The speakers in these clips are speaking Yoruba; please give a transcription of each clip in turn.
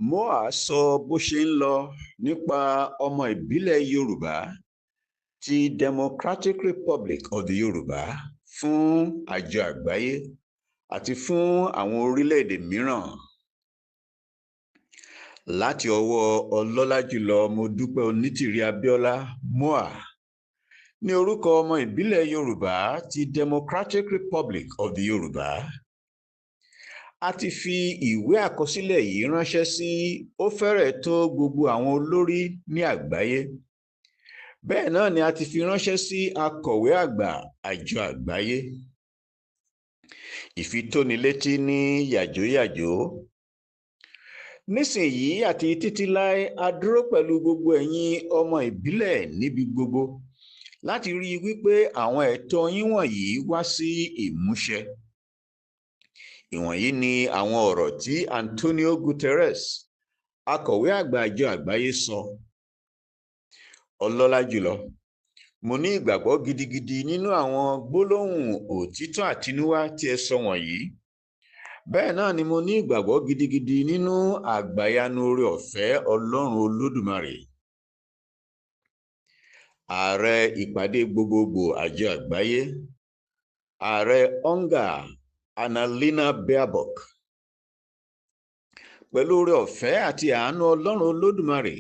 MOA sọ bó ṣe ń lọ nípa ọmọ ìbílẹ̀ Yorùbá ti Democratic Republic of the Yorùbá fún àjọ àgbáyé àti fún àwọn orílẹ̀-èdè mìíràn. Láti ọwọ́ ọlọ́lá jùlọ Modúpẹ́ Onítìrí Abíọ́lá MOA ní orúkọ ọmọ ìbílẹ̀ Yorùbá ti Democratic Republic of the Yorùbá. A ti fi ìwé àkọsílẹ̀ yìí ránṣẹ́ sí ó fẹ́rẹ̀ẹ́ tó gbogbo àwọn olórí ní àgbáyé. Bẹ́ẹ̀ náà ni a ti fi ránṣẹ́ sí akọ̀wé àgbà àjọ àgbáyé. Ìfitónilétí ní yàjóyàjó. Nísìnyí àti títí láé, a dúró pẹ̀lú gbogbo ẹ̀yin ọmọ ìbílẹ̀ níbi gbogbo láti rí i wípé àwọn ẹ̀tọ́ yín wọ̀nyí wá sí ìmúṣẹ. Ìwọ̀nyí ni àwọn ọ̀rọ̀ tí Antonio Guterres, akọ̀wé àgbà àjọ àgbáyé sọ. Ọlọ́lá jùlọ, mo ní ìgbàgbọ́ gidigidi nínú àwọn gbólóhùn òtítọ́ àtinúwá tí ẹ sọ wọ̀nyí. Bẹ́ẹ̀ náà ni mo ní ìgbàgbọ́ gidigidi nínú àgbàyanu oore ọ̀fẹ́ Ọlọ́run Olódùmarè. Ààrẹ ìpàdé gbogbogbò àjọ àgbáyé, Ààrẹ UNGA Annalena Baerbock. Pẹ̀lú oore ọ̀fẹ́ àti àánú Ọlọ́run Olódùmarè,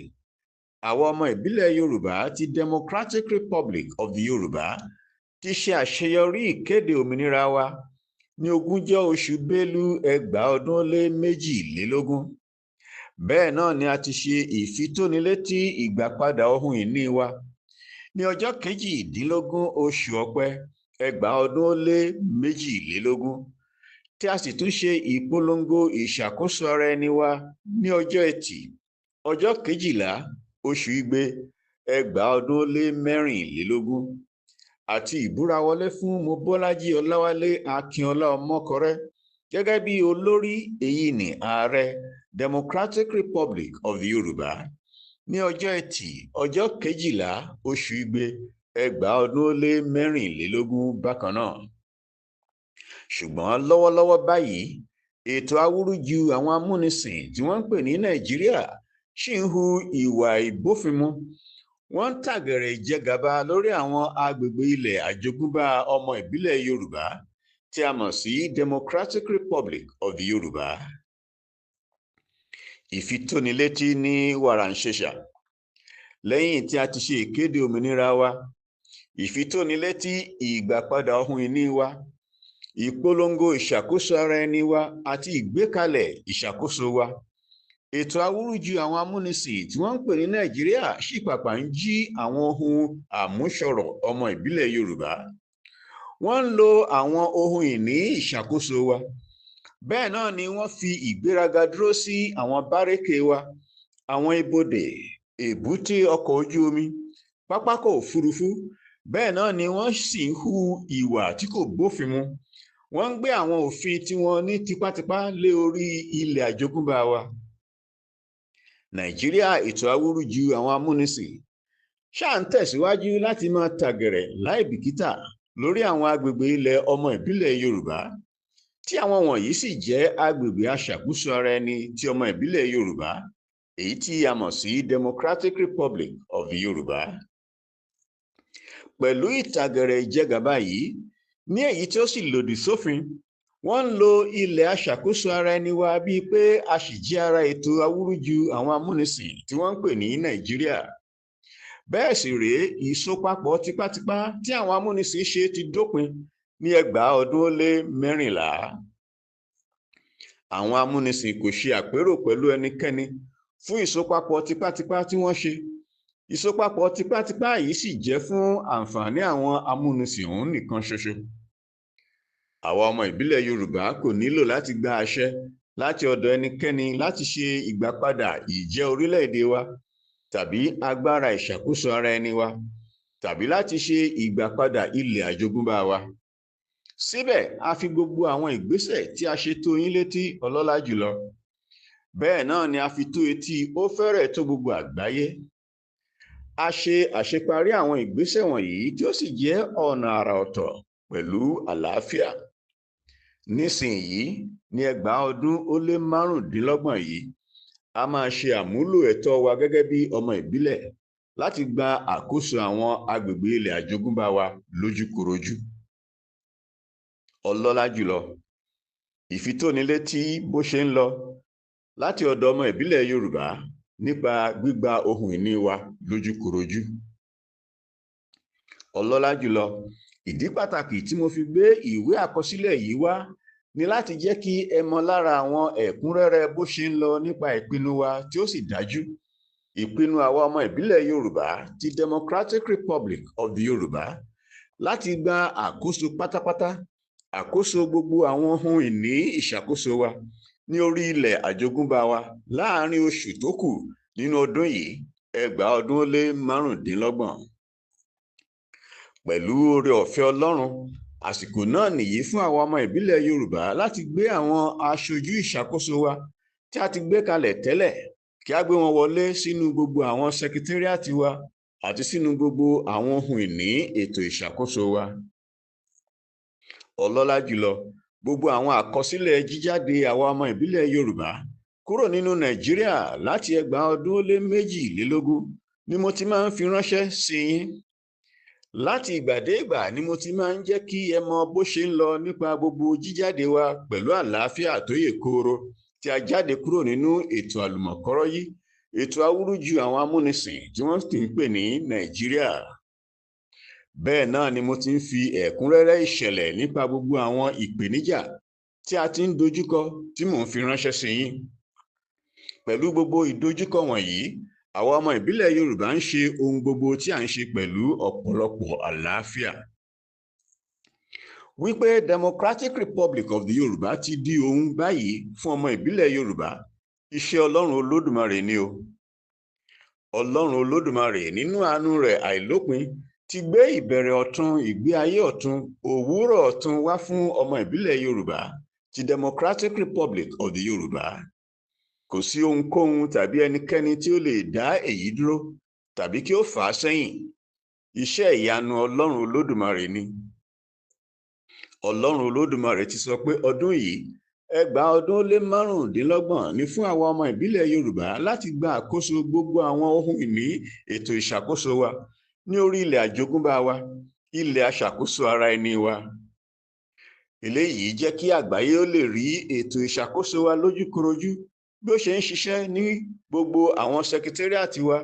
àwa ọmọ ìbílẹ̀ Yorùbá ti Democratic Republic of the Yorùbá ti ṣe àṣeyọrí ìkéde òmìnira wa ní 20 oṣù Bélú 2022. Bẹ́ẹ̀ náà ni a ti ṣe ìfitónilétí ìgbàpadà ohun ìní wa ní ọjọ́ 18 oṣù Ọ̀pẹ 2022, tí a sì tún ṣe ìpolongo ìṣàkóso ara ẹni wa ní ọjọ́ Ẹtì, ọjọ́ 12 oṣù Igbe 2024, àti ìbúrawọlé fún Mobọ́lájí Ọláwálé Akínọlá Ọmọkọrẹ́ gẹ́gẹ́ bí olórí èyí ní Ààrẹ Democratic Republic of the Yorùbá ní ọjọ́ Ẹtì, ọjọ́ 12 oṣù Igbe 2024 bákan náà. Ṣùgbọ́n lọ́wọ́lọ́wọ́ báyìí, ètò awúrúju àwọn amúnisìn tí wọ́n ń pè ní Nàìjíríà ṣì ń hu ìwà ìbófinmu. Wọ́n ń tàgẹ̀rẹ̀ ìjẹgàba lórí àwọn agbègbè ilẹ̀ àjogúnbá ọmọ ìbílẹ̀ Yorùbá tí a mọ̀ sí Democratic Republic of the Yorùbá. Ìfitónilétí ní wàràǹṣeṣà. Lẹ́yìn tí a ti ṣe ìkéde òmìnira wa, ìfitónilétí ìgbàpadà ohun ìní wa, ìpolongo ìṣàkóso ara ẹni wa àti ìgbékalẹ̀ ìṣàkóso wa, ètò awúrúju àwọn amúnisìn tí wọ́n ń pè ní Nàìjíríà ṣì pàpà ń jí àwọn ohun àmúṣọrọ̀ ọmọ ìbílẹ̀ Yorùbá. Wọ́n ń lo àwọn ohun ìní ìṣàkóso wa. Bẹ́ẹ̀ náà ni wọ́n fi ìgbéraga dúró sí àwọn bárékè wa, àwọn ibodè, èbúté ọkọ̀ ojú omi, pápákọ̀ òfurufú. Bẹ́ẹ̀ náà ni wọ́n sì ń hu ìwà tí kò bófin mu. Wọ́n ń gbé àwọn òfin tiwọn ní tipátipá lé orí ilẹ̀ àjogúnbá wa. Nàìjíríà ètò awúrúju àwọn amúnisìn ṣáà ń tẹ̀síwájú láti máa tàgẹ̀rẹ̀ láìbìkítà lórí àwọn agbègbè ilẹ̀ ọmọ ìbílẹ̀ Yorùbá, tí àwọn wọ̀nyí sì jẹ́ agbègbè aṣàkóso ara ẹni ti ọmọ ìbílẹ̀ Yorùbá, èyí tí a mọ̀ sí Democratic Republic of the Yorùbá. Pẹ̀lú ìtàgẹ̀rẹ̀ ìjẹgàba yìí, ní èyí tí ó sì lòdì sófin, wọ́n ń lo ilẹ̀ aṣàkóso ara ẹni wa bíi pé a ṣì jẹ́ ara ètò awúrúju àwọn amúnisìn tí wọ́n ń pè ní Nàìjíríà. Bẹ́ẹ̀ sì rèé, ìsopapọ̀ tipátipá tí àwọn amúnisìn ṣe ti dópin ní 2014. Àwọn amúnisìn kò ṣe àpérò pẹ̀lú ẹnikẹ́ni fún ìsopapọ̀ tipátipá tí wọ́n ṣe. Ìsopapọ̀ tipátipá yìí sì jẹ́ fún àǹfààní àwọn amúnisìn ọ̀hún nìkan ṣoṣo. Àwa ọmọ ìbílẹ̀ Yorùbá kò nílò láti gba àṣẹ láti ọ̀dọ̀ ẹnikẹ́ni láti ṣe ìgbàpadà ìjẹ́ orílẹ̀-èdè wa tàbí agbára ìṣàkóso ara ẹni wa tàbí láti ṣe ìgbàpadà ilẹ̀ àjogúnbá wa. Síbẹ̀, a fi gbogbo àwọn ìgbésẹ̀ tí a ṣe tó yín létí ọlọ́lá jùlọ. Bẹ́ẹ̀ náà ni a fi tó etí ó fẹ́rẹ̀ẹ́ tó gbogbo àgbáyé. A ṣe àṣeparí àwọn ìgbésẹ̀ wọ̀nyí tí ó sì jẹ́ ọ̀nà àrà ọ̀tọ̀ pẹ̀lú àlàáfíà. Nísìnyí ní 2025 yìí, A máa ṣe àmúlò ẹ̀tọ́ wa gẹ́gẹ́ bí ọmọ ìbílẹ̀ láti gba àkóso àwọn agbègbè ilẹ̀ àjogúnbá wa lójúkorojú. Ọlọ́lá jùlọ, ìfitónilétí bó ṣe ń lọ láti ọ̀dọ̀ ọmọ ìbílẹ̀ Yorùbá nípa gbígba ohun ìní wa lójúkorojú. Ọlọ́lá jùlọ, ìdí pàtàkì tí mo fi gbé ìwé àkọsílẹ̀ yìí wá ni láti jẹ́ kí ẹ mọ̀ lára àwọn ẹ̀kúnrẹ́rẹ́ bó ṣe ń lọ nípa ìpinnu wa tí ó sì dájú. Ìpinnu àwa ọmọ ìbílẹ̀ Yorùbá ti Democratic Republic of the Yorùbá láti gba àkóso pátápátá, àkóso gbogbo àwọn ohun ìní ìṣàkóso wa ní orí ilẹ̀ àjogúnbá wa láàárín oṣù tó kù nínú ọdún yìí, 2025. Pẹ̀lú oore ọ̀fẹ́ Ọlọ́run, àsìkò náà nìyí fún àwa ọmọ ìbílẹ̀ Yorùbá láti gbé àwọn aṣojú ìṣàkóso wa tí a ti gbé kalẹ̀ tẹ́lẹ̀, kí a gbé wọn wọlé sínú gbogbo àwọn sẹkítẹ́rìàtì wa àti sínú gbogbo àwọn ohun ìní ètò ìṣàkóso wa. Ọlọ́lá jùlọ, gbogbo àwọn àkọsílẹ̀ jíjáde àwa ọmọ ìbílẹ̀ Yorùbá kúrò nínú Nàìjíríà láti 2022 ni mo ti máa ń fi ránṣẹ́ sí yín. Láti ìgbàdégbà ni mo ti máa ń jẹ́ kí ẹ mọ bó ṣe ń lọ nípa gbogbo jíjáde wa pẹ̀lú àlàáfíà tó yè kooro tí a jáde kúrò nínú ètò àlùmọ̀kọ́rọ́yí, ètò awúrúju àwọn amúnisìn tí wọ́n ti ń pè ní Nàìjíríà. Bẹ́ẹ̀ náà ni mo ti ń fi ẹ̀kúnrẹ́rẹ́ ìṣẹ̀lẹ̀ nípa gbogbo àwọn ìpèníjà tí a ti ń dojúkọ tí mò ń fi ránṣẹ́ sí yín. Pẹ̀lú gbogbo ìdojúkọ wọ̀nyí, àwa ọmọ ìbílẹ̀ Yorùbá ń ṣe ohun gbogbo tí à ń ṣe pẹ̀lú ọ̀pọ̀lọpọ̀ àlàáfíà. Wípé Democratic Republic of the Yorùbá ti di ohun báyìí fún ọmọ ìbílẹ̀ Yorùbá, iṣẹ́ Ọlọ́run Olódùmarè ni o. Ọlọ́run Olódùmarè nínú àánú rẹ̀ àìlópin ti gbé ìbẹ̀rẹ̀ ọ̀tun, ìgbé ayé ọ̀tun, òwúrọ̀ ọ̀tun wá fún ọmọ ìbílẹ̀ Yorùbá ti Democratic Republic of the Yorùbá. Kò sí ohunkóhun tàbí ẹnikẹ́ni tí ó lè dá èyí dúró tàbí kí ó fà á sẹ́yìn. Iṣẹ́ ìyanu Ọlọ́run Olódùmarè ni. Ọlọ́run Olódùmarè ti sọ pé ọdún yìí, 2025, ni fún àwa ọmọ ìbílẹ̀ Yorùbá láti gba àkóso gbogbo àwọn ohun ìní ètò ìṣàkóso wa ní orí ilẹ̀ àjogúnbá wa, ilẹ̀ aṣàkóso ara ẹni wa. Eléyìí jẹ́ kí àgbáyé ó lè rí ètò ìṣàkóso wa lójúkorojú bí ó ṣe ń ṣiṣẹ́ ní gbogbo àwọn sẹkítẹ́rìàtì wa,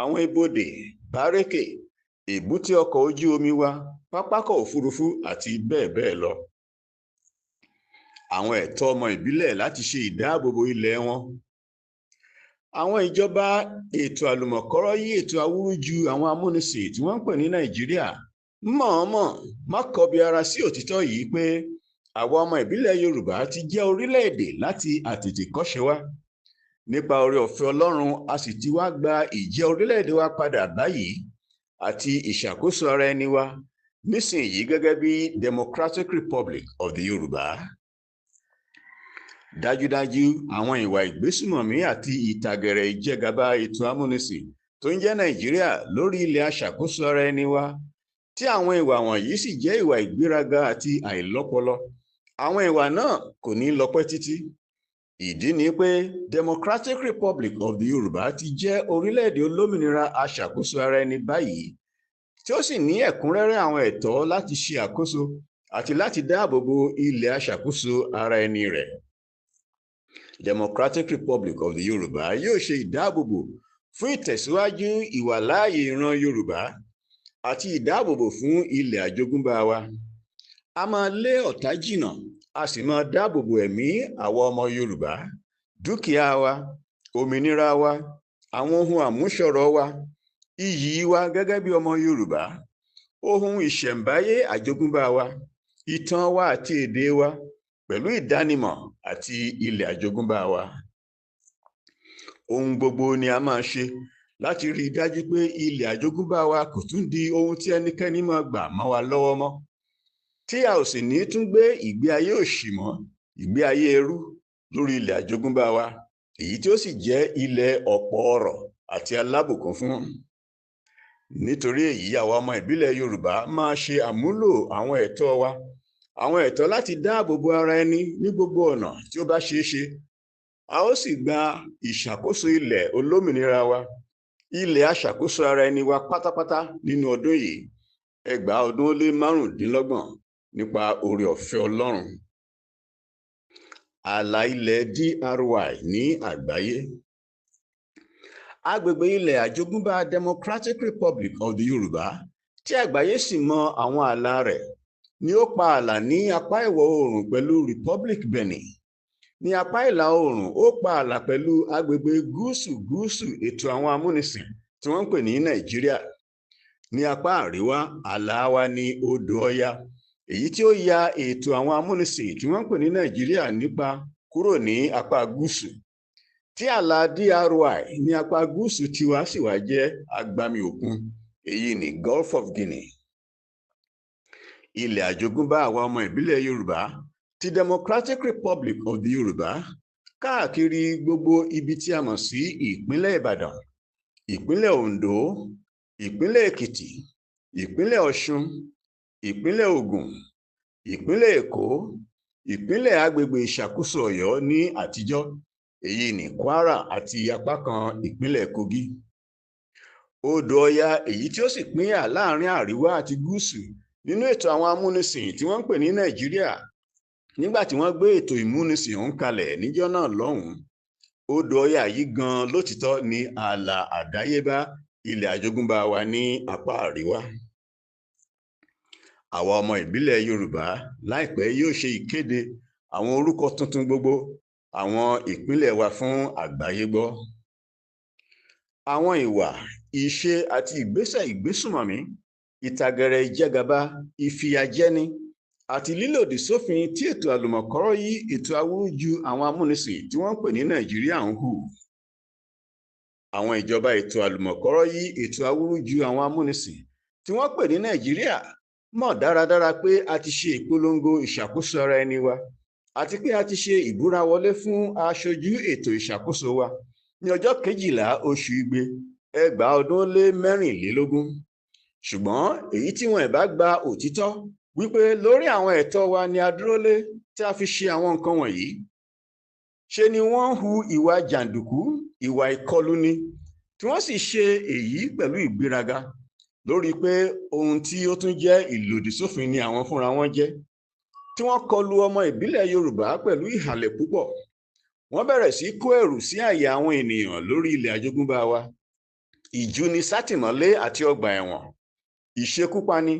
àwọn ibodè, bárékè, èbúté ọkọ̀ ojú omi wa, pápákọ̀ òfurufú àti bẹ́ẹ̀ bẹ́ẹ̀ lọ. Àwọn ẹ̀tọ́ ọmọ ìbílẹ̀ láti ṣe ìdáàbòbò ilẹ̀ wọn. Àwọn ìjọba ètò àlùmọ̀kọ́rọ́yí, ètò awúrúju àwọn amúnisìn tí wọ́n ń pè ní Nàìjíríà mọ̀ọ́mọ̀ má kọbi ara sí òtítọ́ yìí pé àwa ọmọ ìbílẹ̀ Yorùbá ti jẹ́ orílẹ̀-èdè láti àtètèkọ́ṣe wa. Nípa oore ọ̀fẹ́ Ọlọ́run, a sì ti wá gba ìjẹ́ orílẹ̀-èdè wa padà báyìí àti ìṣàkóso ara ẹni wa nísìnyí gẹ́gẹ́ bí Democratic Republic of the Yorùbá. Dájúdájú, àwọn ìwà ìgbésùmọ̀mí àti ìtàgẹ̀rẹ̀ ìjẹgàba ètò amúnisìn tó ń jẹ́ Nàìjíríà lórí ilẹ̀ aṣàkóso ara ẹni wa, tí àwọn ìwà wọ̀nyí sì jẹ́ ìwà ìgbéraga àti àìlọ́pọlọ, àwọn ìwà náà kò ní lọ́pẹ́ títí. Ìdí ni pé Democratic Republic of the Yorùbá ti jẹ́ orílẹ̀-èdè olómìnira aṣàkóso ara ẹni báyìí, tí ó sì ní ẹ̀kúnrẹ́rẹ́ àwọn ẹ̀tọ́ láti ṣe àkóso àti láti dáàbò bo ilẹ̀ aṣàkóso ara ẹni rẹ̀. Democratic Republic of the Yorùbá yóò ṣe ìdáàbòbò fún ìtẹ̀síwájú ìwàláàyè ìran Yorùbá àti ìdáàbòbò fún ilẹ̀ àjogúnbá wa. A máa lé ọ̀tá jìnnà, a sì máa dáàbòbò ẹ̀mí àwa ọmọ Yorùbá, dúkìá wa, òmìnira wa, àwọn ohun àmúṣọrọ̀ wa, iyì wa gẹ́gẹ́ bí ọmọ Yorùbá, ohun ìṣẹ̀ǹbáyé àjogúnbá wa, ìtàn wa àti èdè wa, pẹ̀lú ìdánimọ̀ àti ilẹ̀ àjogúnbá wa. Ohun gbogbo ni a máa ṣe láti rí i dájú pé ilẹ̀ àjogúnbá wa kò tún di ohun tí ẹnikẹ́ni máa gbà mọ́ wa lọ́wọ́ mọ́, tí a ò sì ní tún gbé ìgbé ayé òṣì mọ́, ìgbé ayé ẹrú lórí ilẹ̀ àjogúnbá wa, èyí tí ó sì jẹ́ ilẹ̀ ọ̀pọ̀ ọrọ̀ àti alábùkún fún. Nítorí èyí, àwa ọmọ ìbílẹ̀ Yorùbá máa ṣe àmúlò àwọn ẹ̀tọ́ wa, àwọn ẹ̀tọ́ láti dáàbò bo ara ẹni ní gbogbo ọ̀nà tí ó bá ṣeé ṣe, A ó sì gba ìṣàkóso ilẹ̀ olómìnira wa, ilẹ̀ aṣàkóso ara ẹni wa pátápátá nínú ọdún yìí, 2025, nípa oore ọ̀fẹ́ Ọlọ́run. Ààlà ilẹ̀ DRY ní àgbáyé. Agbègbè ilẹ̀ àjogúnbá Democratic Republic of the Yorùbá, tí àgbáyé sì mọ àwọn ààlà rẹ̀, ni ó pa ààlà ní apá ìwọ̀ oòrùn pẹ̀lú Republic Benin. Ní apá ìlà oòrùn, ó pa ààlà pẹ̀lú agbègbè gúúsù gúúsù ètò àwọn amúnisìn tí wọ́n ń pè ní Nàìjíríà. Ní apá àríwá, ààlà wa ní odò Ọya, èyí tí ó ya ètò àwọn amúnisìn tí wọ́n ń pè ní Nàìjíríà nípa kúrò ní apá gúúsù. Tí ààlà DRY ní apá gúúsù tiwa sì wá jẹ́ agbami òkun, èyí ní Gulf of Guinea. Ilẹ̀ àjogúnbá àwa ọmọ ìbílẹ̀ Yorùbá ti Democratic Republic of the Yorùbá káàkiri gbogbo ibi tí a mọ̀ sí ìpínlẹ̀ Ìbàdàn, ìpínlẹ̀ Oǹdó, ìpínlẹ̀ Èkìtì, ìpínlẹ̀ Ọ̀ṣun, ìpínlẹ̀ Ògùn, ìpínlẹ̀ Èkó, ìpínlẹ̀ agbègbè ìṣàkóso Ọ̀yọ́ ní àtijọ́, èyí ní Kwara àti apá kan ìpínlẹ̀ Kogi. Odò Ọya, èyí tí ó sì pínyà láàrin àríwá àti gúúsù nínú ètò àwọn amúnisìn tí wọ́n ń pè ní Nàìjíríà nígbà tí wọ́n gbé ètò ìmúnisìn ọ̀hún kalẹ̀ níjọ́ náà lọ́hùn-ún. Odò Ọya yìí gan-an lótìtọ́ ní ààlà àdáyébá ilẹ̀ àjogúnbá wa ní apá àríwá. Àwa ọmọ ìbílẹ̀ Yorùbá láìpẹ́ yóò ṣe ìkéde àwọn orúkọ tuntun gbogbo àwọn ìpínlẹ̀ wa fún àgbáyé gbọ́. Àwọn ìwà, ìṣe àti ìgbésẹ̀ ìgbésùnmọ̀mí, ìtàgẹ̀rẹ̀ ìjẹgàba, ìfìyàjẹni àti lílòdì sófin tí ètò àlùmọ̀kọ́rọ́yí ètò awúrúju àwọn amúnisìn tí wọ́n ń pè ní Nàìjíríà ń hù. Àwọn ìjọba ètò àlùmọ̀kọ́rọ́yí ètò awúrúju àwọn amúnisìn tí wọ́n pè ní Nàìjíríà mọ̀ dáradára pé a ti ṣe ìpolongo ìṣàkóso ara ẹni wa, àti pé a ti ṣe ìbúra wọlé fún aṣojú ètò ìṣàkóso wa ní ọjọ́ 12 oṣù Igbe 2024. Ṣùgbọ́n èyí tí wọn ì bá gba òtítọ́ wípé lórí àwọn ẹ̀tọ́ wa ni a dúró lé tí a fi ṣe àwọn nǹkan wọ̀nyí, ṣe ni wọ́n ń hu ìwà jàǹdùkú, ìwà ìkọluni, tí wọ́n sì ṣe èyí pẹ̀lú ìgbéraga lórí pé ohun tí ó tún jẹ́ ìlòdì sófin ni àwọn fúnra wọn jẹ́, tí wọ́n kọlu ọmọ ìbílẹ̀ Yorùbá pẹ̀lú ìhàlẹ̀ púpọ̀. Wọ́n bẹ̀rẹ̀ sí kó ẹ̀rù sí àyà àwọn ènìyàn lórí ilẹ̀ àjogúnbá wa, ìjúni sátìmọ́lé àti ọgbà ẹ̀wọ̀n, ìṣekúpani,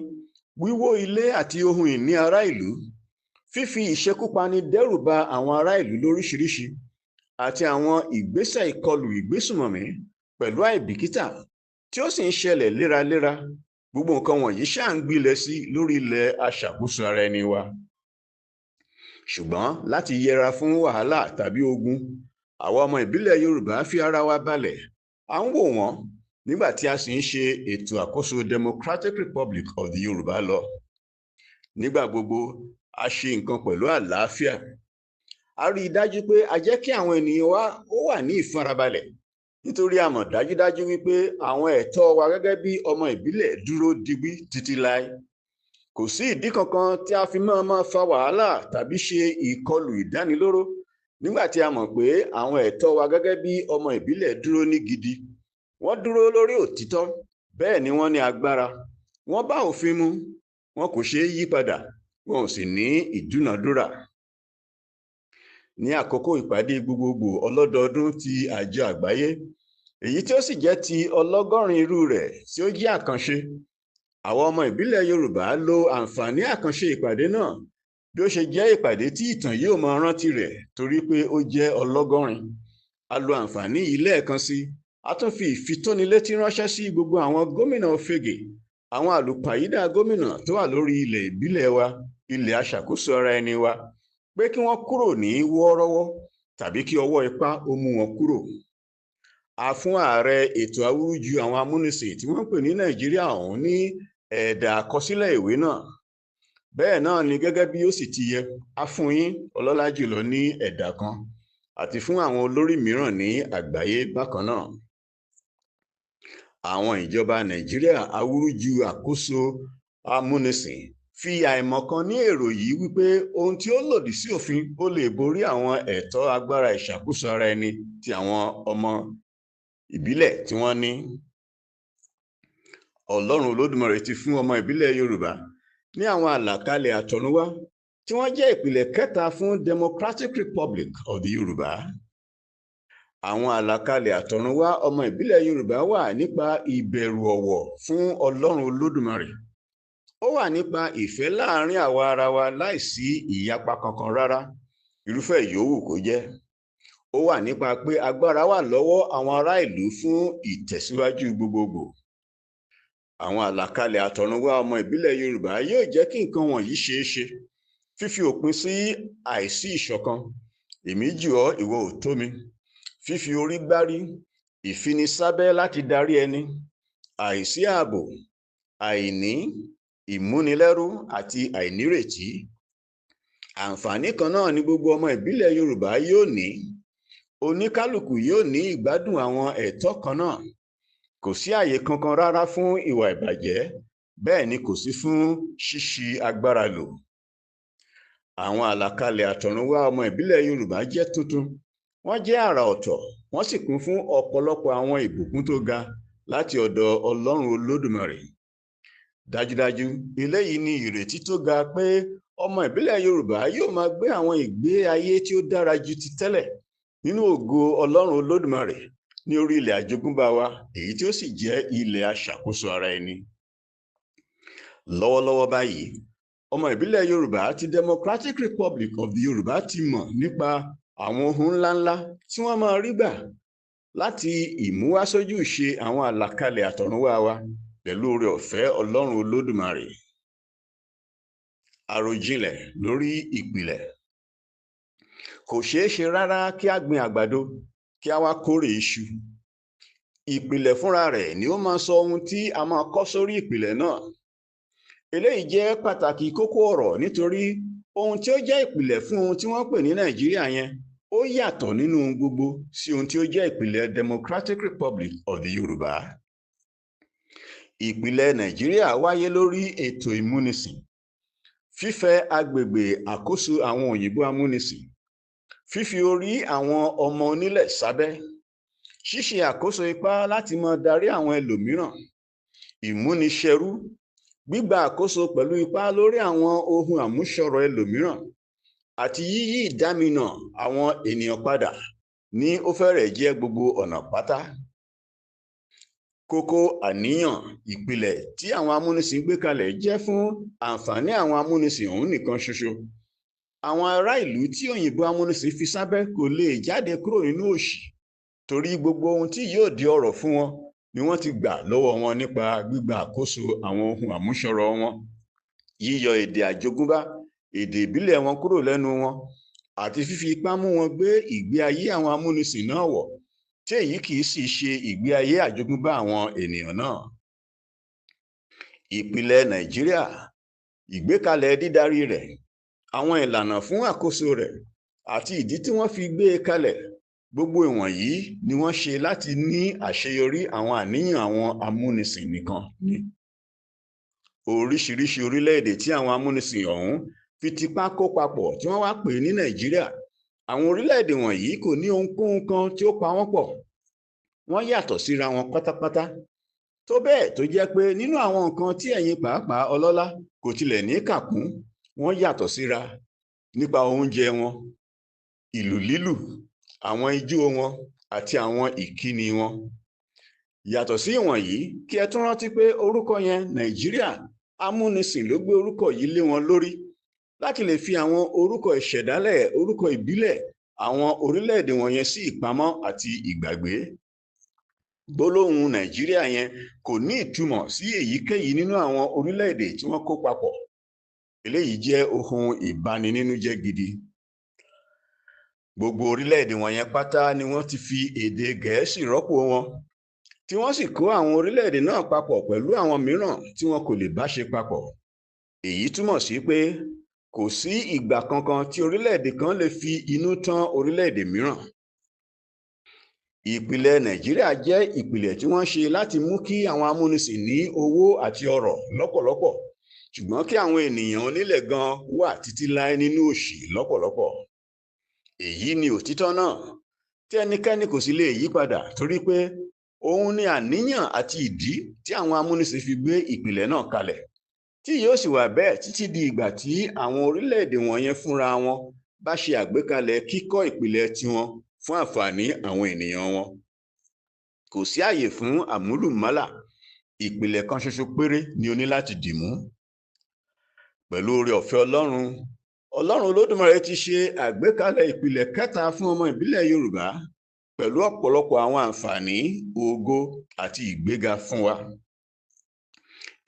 wíwó ilé àti ohun ìní ará ìlú, fífi ìṣekúpani dẹ́rù ba àwọn ará ìlú lóríṣiríṣi, àti àwọn ìgbésẹ̀ ìkọlù ìgbésùnmọ̀mí pẹ̀lú àìbìkítà tí ó sì ń ṣẹlẹ̀ léraléra. Gbogbo nǹkan wọ̀nyí ṣáà ń gbilẹ̀ sí lórí ilẹ̀ aṣàkóso ara ẹni wa. Ṣùgbọ́n láti yẹra fún wàhálà tàbí ogun, àwa ọmọ ìbílẹ̀ Yorùbá fi ara wa balẹ̀, à ń wò wọ́n nígbà tí a sì ń ṣe ètò àkóso Democratic Republic of the Yorùbá lọ. Nígbà gbogbo, a ṣe nǹkan pẹ̀lú àlàáfíà. A rí i dájú pé a jẹ́ kí àwọn ènìyàn wa ó wà ní ìfarabalẹ̀, nítorí a mọ̀ dájúdájú wípé àwọn ẹ̀tọ́ wa gẹ́gẹ́ bí ọmọ ìbílẹ̀ dúró digbí títí láé. Kò sí ìdí kankan tí a fi máa fa wàhálà tàbí ṣe ìkọlù ìdánilóró nígbà tí a mọ̀ pé àwọn ẹ̀tọ́ wa gẹ́gẹ́ bí ọmọ ìbílẹ̀ dúró ní gidi. Wọ́n dúró lórí òtítọ́, bẹ́ẹ̀ ni wọ́n ní agbára. Wọ́n bá òfin mu, wọn kò ṣeé yí padà, wọn ò sì ní ìdúnàdúrà. Ní àkókò ìpàdé gbogbogbò ọlọ́dọọdún ti àjọ àgbáyé, èyí tí ó sì jẹ́ ti 180 irú rẹ̀ tí ó jẹ́ àkànṣe, àwa ọmọ ìbílẹ̀ Yorùbá lo àǹfààní àkànṣe ìpàdé náà bí ó ṣe jẹ́ ìpàdé tí ìtàn yóò máa rántí rẹ̀ torí pé ó jẹ́ 180. A lo àǹfààní yìí lẹ́ẹ̀kan sí, a tún fi ìfitónilétí ránṣẹ́ sí gbogbo àwọn gómìnà òfegè, àwọn àlùpàyídà gómìnà tó wà lórí ilẹ̀ ìbílẹ̀ wa, ilẹ̀ aṣàkóso ara ẹni wa, pé kí wọ́n kúrò ní wọ́ọ́rọ́wọ́ tàbí kí ọwọ́ ipá ó mú wọn kúrò. A fún ààrẹ ètò awúrúju àwọn amúnisìn tí wọ́n ń pè ní Nàìjíríà ọ̀hún ní ẹ̀dà àkọsílẹ̀ ìwé náà. Bẹ́ẹ̀ náà ni gẹ́gẹ́ bí ó sì ti yẹ, a fún yín ọlọ́lá jùlọ ní ẹ̀dà kan àti fún àwọn olórí mìíràn ní àgbáyé bákan náà. Àwọn ìjọba Nàìjíríà awúrúju àkóso amúnisìn Fi àìmọ̀kan ní èrò yìí wípé ohun tí ó lòdì sí òfin ó lè borí àwọn ẹ̀tọ́ agbára ìṣàkóso ara ẹni ti àwọn ọmọ ìbílẹ̀ tí wọ́n ní. Ọlọ́run Olódùmarè ti fún ọmọ ìbílẹ̀ Yorùbá ní àwọn àlàkalẹ̀ àtọ̀runwá tí wọ́n jẹ́ ìpìlẹ̀ kẹta fún Democratic Republic of the Yorùbá. Àwọn àlàkalẹ̀ àtọ̀runwá ọmọ ìbílẹ̀ Yorùbá wà nípa ìbẹ̀rù ọ̀wọ̀ fún Ọlọ́run Olódùmarè. Ó wà nípa ìfẹ́ láàrin àwa ara wa láìsí ìyapa kankan rárá, irúfẹ́ ìyówù kó jẹ́. Ó wà nípa pé agbára wà lọ́wọ́ àwọn ará ìlú fún ìtẹ̀síwájú gbogbogbò. Àwọn àlàkalẹ̀ àtọ̀runwá ọmọ ìbílẹ̀ Yorùbá yóò jẹ́ kí nǹkan wọ̀nyí ṣeé ṣe. Fífi òpin sí àìsí ìṣọ̀kan, èmi jù ọ́ ìwọ ò tó mi, fífi orí gbárí, ìfinisábẹ́ láti darí ẹni, àìsí ààbò, àìní, ìmúnilẹ́rú àti àìnírètí. Àǹfààní kan náà ni gbogbo ọmọ ìbílẹ̀ Yorùbá yóò ní. Oníkálukú yóò ní ìgbádùn àwọn ẹ̀tọ́ kan náà. Kò sí àyè kankan rárá fún ìwà ìbàjẹ́, bẹ́ẹ̀ ni kò sí fún ṣíṣi agbára lò. Àwọn àlàkalẹ̀ àtọ̀runwá ọmọ ìbílẹ̀ Yorùbá jẹ́ tuntun. Wọ́n jẹ́ àrà ọ̀tọ̀, wọ́n sì kún fún ọ̀pọ̀lọpọ̀ àwọn ìbùkún tó ga láti ọ̀dọ̀ Ọlọ́run Olódùmarè. Dájúdájú, eléyìí ni ìrètí tó ga pé ọmọ ìbílẹ̀ Yorùbá yóò máa gbé àwọn ìgbé ayé tí ó dára ju ti tẹ́lẹ̀ nínú ògo Ọlọ́run Olódùmarè ní orí ilẹ̀ àjogúnbá wa, èyí tí ó sì jẹ́ ilẹ̀ aṣàkóso ara ẹni. Lọ́wọ́lọ́wọ́ báyìí, ọmọ ìbílẹ̀ Yorùbá ti Democratic Republic of the Yorùbá ti mọ̀ nípa àwọn ohun ńláńlá tí wọ́n máa rí gbà láti ìmúwásójú ṣe àwọn àlàkalẹ̀ àtọ̀runwá wa pẹ̀lú oore ọ̀fẹ́ Ọlọ́run Olódùmarè. Àròjinlẹ̀ lórí ìpìlẹ̀. Kò ṣeé ṣe rárá kí a gbin àgbàdo kí a wá kórè iṣu. Ìpìlẹ̀ fúnra rẹ̀ ni ó máa sọ ohun tí a máa kọ́ sórí ìpìlẹ̀ náà. Eléyìí jẹ́ pàtàkì kókó ọ̀rọ̀ nítorí ohun tí ó jẹ́ ìpìlẹ̀ fún ohun tí wọ́n pè ní Nàìjíríà yẹn ó yàtọ̀ nínú ohun gbogbo sí ohun tí ó jẹ́ ìpìlẹ̀ Democratic Republic of the Yorùbá. Ìpìlẹ̀ Nàìjíríà wáyé lórí ètò ìmúnisìn, fífẹ̀ agbègbè àkóso àwọn òyìnbó amúnisìn, fífi orí àwọn ọmọ onílẹ̀ sábẹ́, ṣíṣe àkóso ipá láti máa darí àwọn ẹlòmíràn, ìmúniṣẹrú, gbígba àkóso pẹ̀lú ipá lórí àwọn ohun àmúṣọrọ̀ ẹlòmíràn, àti yíyí ìdáminà àwọn ènìyàn padà ní ó fẹ́rẹ̀ jẹ́ gbogbo ọ̀nà pátá. Kókó àníyàn ìpìlẹ̀ tí àwọn amúnisìn gbé kalẹ̀ jẹ́ fún àǹfààní àwọn amúnisìn ọ̀hún nìkan ṣoṣo. Àwọn ará ìlú tí òyìnbó amúnisìn fi sábẹ́ kò lè jáde kúrò nínú òṣì torí gbogbo ohun tí yóò di ọrọ̀ fún wọn ni wọ́n ti gbà lọ́wọ́ wọn nípa gbígba àkóso àwọn ohun àmúṣọrọ̀ wọn, yíyọ èdè àjogúnbá, èdè ìbílẹ̀ wọn kúrò lẹ́nu wọn, àti fífi ipá mú wọn gbé ìgbé ayé àwọn amúnisìn náà wọ̀, tí èyí kì í sì ṣe ìgbé ayé àjogúnbá àwọn ènìyàn náà. Ìpìlẹ̀ Nàìjíríà, ìgbékalẹ̀ dídarí rẹ̀, àwọn ìlànà fún àkóso rẹ̀, àti ìdí tí wọ́n fi gbé e kalẹ̀, gbogbo ìwọ̀nyí ni wọ́n ṣe láti ní àṣeyọrí àwọn àníyàn àwọn amúnisìn nìkan ni. Oríṣiríṣi orílẹ̀-èdè tí àwọn amúnisìn ọ̀hún fi tipá kó papọ̀ tí wọ́n wá pè ní Nàìjíríà. Àwọn orílẹ̀-èdè wọ̀nyí kò ní ohunkóhun kan tí ó pa wọ́n pọ̀. Wọ́n yàtọ̀ síra wọn pátápátá. Tó bẹ́ẹ̀ tó jẹ́ pé nínú àwọn nǹkan tí ẹ̀yin pàápàá ọlọ́lá kò tilẹ̀ ní kàkún, wọ́n yàtọ̀ síra nípa oúnjẹ wọn, ìlù lílù, àwọn ijó wọn àti àwọn ìkíni wọn. Yàtọ̀ sí ìwọ̀nyí, kí ẹ tún rántí pé orúkọ yẹn Nàìjíríà amúnisìn ló gbé orúkọ yìí lé wọn lórí láti lè fi àwọn orúkọ ìṣẹ̀dálẹ̀ orúkọ ìbílẹ̀ àwọn orílẹ̀-èdè wọ̀nyẹn sí ìpamọ́ àti ìgbàgbé. Gbólóhùn Nàìjíríà yẹn kò ní ìtumọ̀ sí èyíkéyìí nínú àwọn orílẹ̀-èdè tí wọ́n kó papọ̀. Eléyìí jẹ́ ohun ìbaninínújẹ́ gidi. Gbogbo orílẹ̀-èdè wọ̀nyẹn pátá ni wọ́n ti fi èdè Gẹ̀ẹ́sì rọ́pò wọn, tí wọ́n sì kó àwọn orílẹ̀-èdè náà papọ̀ pẹ̀lú àwọn mìíràn tí wọn kò lè bá ṣe papọ̀. Èyí túmọ̀ sí pé kò sí ìgbà kankan tí orílẹ̀-èdè kan lè fi inú tán orílẹ̀-èdè mìíràn. Ìpìlẹ̀ Nàìjíríà jẹ́ ìpìlẹ̀ tí wọ́n ṣe láti mú kí àwọn amúnisìn ní owó àti ọrọ̀ lọ́pọ̀lọpọ̀ Ṣùgbọ́n kí àwọn ènìyàn onílẹ̀ gan wà títí láé nínú òṣì lọ́pọ̀lọpọ̀. Èyí ni òtítọ́ náà tí ẹnikẹ́ni kò sì lè yí padà, torí pé òun ni àníyàn àti ìdí tí àwọn amúnisìn fi gbé ìpìlẹ̀ náà kalẹ̀, tí yóò sì wà bẹ́ẹ̀ títí di ìgbà tí àwọn orílẹ̀-èdè wọ̀nyẹn fúnra wọn bá ṣe àgbékalẹ̀ kíkọ́ ìpìlẹ̀ tiwọn fún àǹfààní àwọn ènìyàn wọn. Kò sí àyè fún àmúlùmálà, ìpìlẹ̀ kan ṣoṣo péré ni o ní láti dì mú. Pẹ̀lú oore ọ̀fẹ́ Ọlọ́run, Ọlọ́run Olódùmarè ti ṣe àgbékalẹ̀ ìpìlẹ̀ kẹta fún ọmọ ìbílẹ̀ Yorùbá pẹ̀lú ọ̀pọ̀lọpọ̀ àwọn àǹfààní, ògo àti ìgbéga fún wa.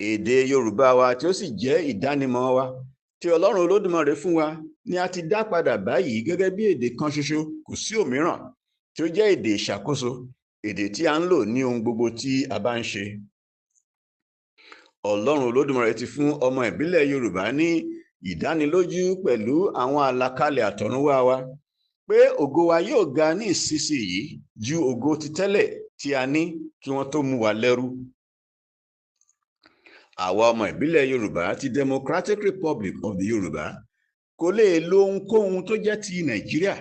Èdè Yorùbá wa tí ó sì jẹ́ ìdánimọ̀ wa tí Ọlọ́run Olódùmarè fún wa ni a ti dá padà báyìí gẹ́gẹ́ bí èdè kan ṣoṣo, kò sí òmíràn, tí ó jẹ́ èdè ìṣàkóso, èdè tí a ń lò ní ohun gbogbo tí a bá ń ṣe. Ọlọ́run Olódùmarè ti fún ọmọ ìbílẹ̀ Yorùbá ní ìdánilójú pẹ̀lú àwọn àlàkalẹ̀ àtọ̀runwá wa pé ògo wa yóò ga ní ìsinsìnyí ju ògo ti tẹ́lẹ̀ tí a ní kí wọ́n tó mú wa lẹ́rú. Àwa ọmọ ìbílẹ̀ Yorùbá ti Democratic Republic of the Yorùbá kò lè lo ohunkóhun tó jẹ́ ti Nàìjíríà,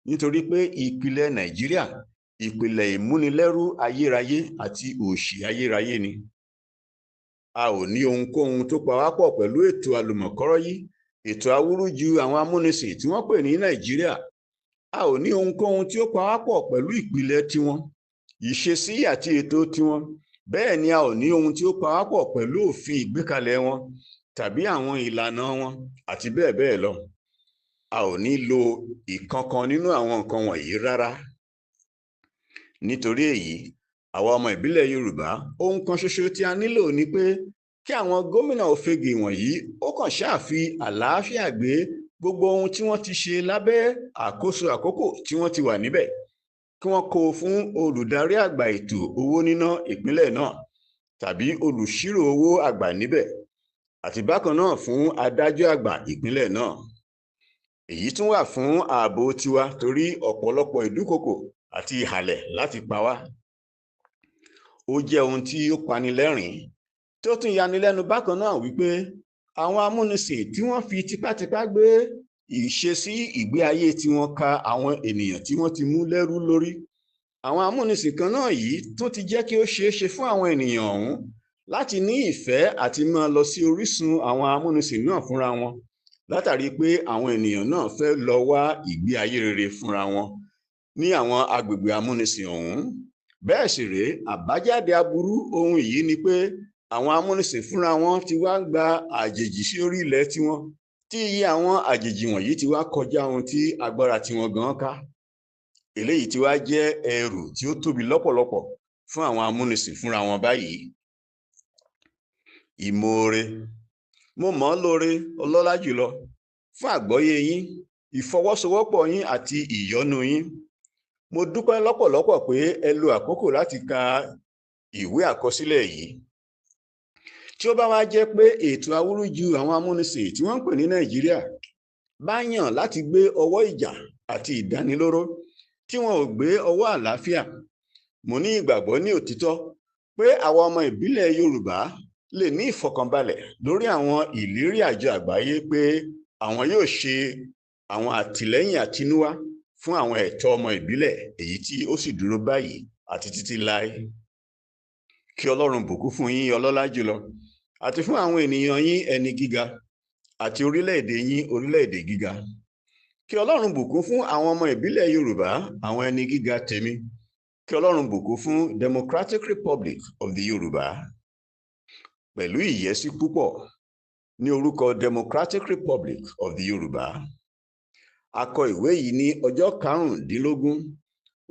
nítorí pé ìpìlẹ̀ Nàìjíríà ìpìlẹ̀ ìmúnilẹ́rú ayérayé àti òṣì ayérayé ni. A ò ní ohunkóhun tó pa wá pọ̀ pẹ̀lú ètò àlùmọ̀kọ́rọ́yí, ètò awúrúju àwọn amúnisìn tí wọ́n pè ní Nàìjíríà. A ò ní ohunkóhun tí ó pa wá pọ̀ pẹ̀lú ìpìlẹ̀ tiwọn, ìṣesí àti ètò tiwọn. Bẹ́ẹ̀ ni a ò ní ohun tí ó pa wá pọ̀ pẹ̀lú òfin ìgbékalẹ̀ wọn tàbí àwọn ìlànà wọn àti bẹ́ẹ̀ bẹ́ẹ̀ lọ. A ò ní lo ìkankan nínú àwọn nǹkan wọ̀nyí rárá. Nítorí èyí, àwa ọmọ ìbílẹ̀ Yorùbá, ohun kan ṣoṣo tí a nílò ni pé kí àwọn gómìnà òfegè wọ̀nyí ó kàn ṣáà fi àlàáfíà gbé gbogbo ohun tí wọ́n ti ṣe lábẹ́ àkóso àkókò tí wọ́n ti wà níbẹ̀, kí wọ́n kó o fún olùdarí àgbà ètò owó níná ìpínlẹ̀ náà tàbí olùṣírò owó àgbà níbẹ̀, àti bákan náà fún adájọ́ àgbà ìpínlẹ̀ náà. Èyí tún wà fún ààbò tiwa torí ọ̀pọ̀lọpọ̀ ìdúkokò àti ìhàlẹ̀ láti pa wá. Ó jẹ́ ohun tí ó pani lẹ́rìn-ín tí ó tún yanilẹ́nu bákan náà wípé àwọn amúnisìn tí wọ́n fi tipátipá gbé ìṣesí ìgbé ayé tiwọn ka àwọn ènìyàn tí wọ́n ti mú lẹ́rú lórí. Àwọn amúnisìn kan náà yìí tún ti jẹ́ kí ó ṣeé ṣe fún àwọn ènìyàn ọ̀hún láti ní ìfẹ́ àti máa lọ sí orísun àwọn amúnisìn náà fúnra wọn, látàrí pé àwọn ènìyàn náà fẹ́ lọ wá ìgbé ayé rere fúnra wọn ní àwọn agbègbè amúnisìn ọ̀hún. Bẹ́ẹ̀ sì rèé, àbájáde aburú ohun yìí ni pé àwọn amúnisìn fúnra wọn ti wá gba àjèjì sí orí ilẹ̀ tiwọn, tí iye àwọn àjèjì wọ̀nyí ti wá kọjá ohun tí agbára tiwọn gan ká. Eléyìí ti wá jẹ́ ẹrù tí ó tóbi lọ́pọ̀lọpọ̀ fún àwọn amúnisìn fúnra wọn báyìí. Ìmoore. Mo mọ̀ ọ́ lóore ọlọ́lá jùlọ fún àgbọ́yé yín, ìfọwọ́sowọ́pọ̀ yín àti ìyọ́nú yín. Mo dúpẹ́ lọ́pọ̀lọpọ̀ pé ẹ lo àkókò láti ka ìwé àkọsílẹ̀ yìí. Tí ó bá wá jẹ́ pé ètò awúrúju àwọn amúnisìn tí wọ́n ń pè ní Nàìjíríà bá yàn láti gbé ọwọ́ ìjà àti ìdánilóró tí wọn ò gbé ọwọ́ àlàáfíà, mo ní ìgbàgbọ́ ní òtítọ́ pé àwa ọmọ ìbílẹ̀ Yorùbá lè ní ìfọ̀kànbalẹ̀ lórí àwọn ìlérí àjọ àgbáyé pé àwọn yóò ṣe àwọn àtìlẹ́yìn àtinúwá fún àwọn ẹ̀tọ́ ọmọ ìbílẹ̀ èyí tí ó sì dúró báyìí àti títí láé. Kí Ọlọ́run bùkún fún yín ọlọ́lá jùlọ àti fún àwọn ènìyàn yín ẹni gíga àti orílẹ̀-èdè yín orílẹ̀-èdè gíga. Kí Ọlọ́run bùkún fún àwọn ọmọ ìbílẹ̀ Yorùbá, àwọn ẹni gíga tèmi. Kí Ọlọ́run bùkún fún Democratic Republic of the Yorùbá. Pẹ̀lú ìyẹ́sí púpọ̀ ní orúkọ Democratic Republic of the Yorùbá. A kọ ìwé yìí ní ọjọ́ 15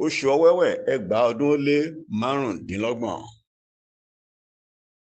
oṣù Ọ̀wẹ̀wẹ̀ 2025.